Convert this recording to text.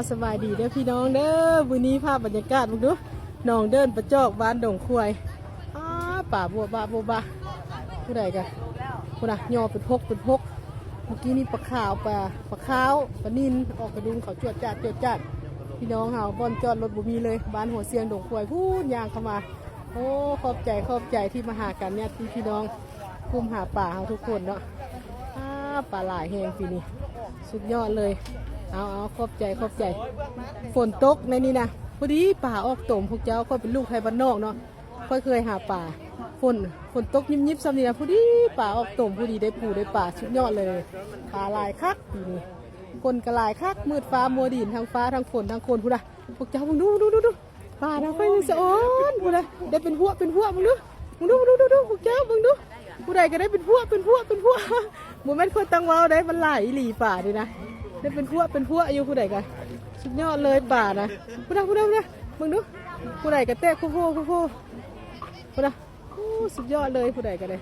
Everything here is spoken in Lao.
ສະບາຍດີເດີພີ່ນ້ອງເດີ ມື້ນີ້ພາບບັນຍາກາດເບິ່ງດູ ໜອງເດີນປະຈອກ ບ້ານດົງຄວາຍ. ອ້າ ປາບົວບະບົວບະ ຜູ້ໃດກະ ພຸ້ນນະ ຍໍເປັນພົກເປັນພົກ. ເມື່ອກີ້ນີ້ປາຂາວ ປາ ປາຂາວ ປານິນ ອອກກະດຸງເຂົາຈວດຈາດ ຈວດຈາດ. ພີ່ນ້ອງເຮົາ ບ່ອນຈອດລົດບໍ່ມີເລີຍ ບ້ານຫົວຊຽງດົງຄວາຍ ພຸ້ນ ຍ່າງເຂົ້າມາ. ໂອ້ ຂອບໃຈ ຂອບໃຈທີ່ມາຫາກັນ ຍາດຕິພີ່ນ້ອງ ກຸ່ມຫາປາເຮົາທຸກຄົນເນາະ. ອ້າ ປາຫຼາຍແຮງປີນີ້ ສຸດຍອດເລີຍ. ເອົາ ເອົາ ຂອບໃຈ ຂອບໃຈ. ຝົນຕົກໃນນີ້ນະ ພໍດີປາອອກຕົມ ພວກເຈົ້າ. ຂ້ອຍເປັນລູກໄທບ້ານນອກເນາະ ຂ້ອຍເຄີຍຫາປາ ຝົນ ຝົນຕົກຍິບໆ ຊ່ຳນີ້ນະ ພໍດີປາອອກຕົມ ພໍດີໄດ້ປູໄດ້ປາ ສຸດຍອດເລີຍ. ປາຫຼາຍຄັກປີນີ້ ຄົນກໍຫຼາຍຄັກ ມືດຟ້າມົວດິນ ທັງຟ້າ ທັງຝົນ ທັງຄົນ ພຸ້ນນະ. ພວກເຈົ້າເບິ່ງດູ ດູ ດູ ດູ ປານະ ໄຟສະອອນ ພຸ້ນນະ ໄດ້ເປັນພວກເປັນພວກ ເບິ່ງດູ ເບິ່ງດູ ດູ ດູ ພວກເຈົ້າເບິ່ງດູ ຜູ້ໃດກໍໄດ້ເປັນພວກເປັນພວກເປັນພວກ. ບໍ່ແມ່ນຂ້ອຍຕັ້ງເວົ້າໄດ໋ ມັນຫຼາຍອີ່ຫຼີປານີ້ນະ ໄດ້ເປັນພວກເປັນພວກຢູ່ ຜູ້ໃດກໍ ສຸດຍອດເລີຍປານະ. ພຸ້ນນະ ພຸ້ນນະ ພຸ້ນນະ ເບິ່ງດູ ຜູ້ໃດກໍແຕກໂຄໂຄໂຄໂຄ ພຸ້ນນະ. ໂອ້ ສຸດຍອດເລີຍ ຜູ້ໃດກໍໄດ້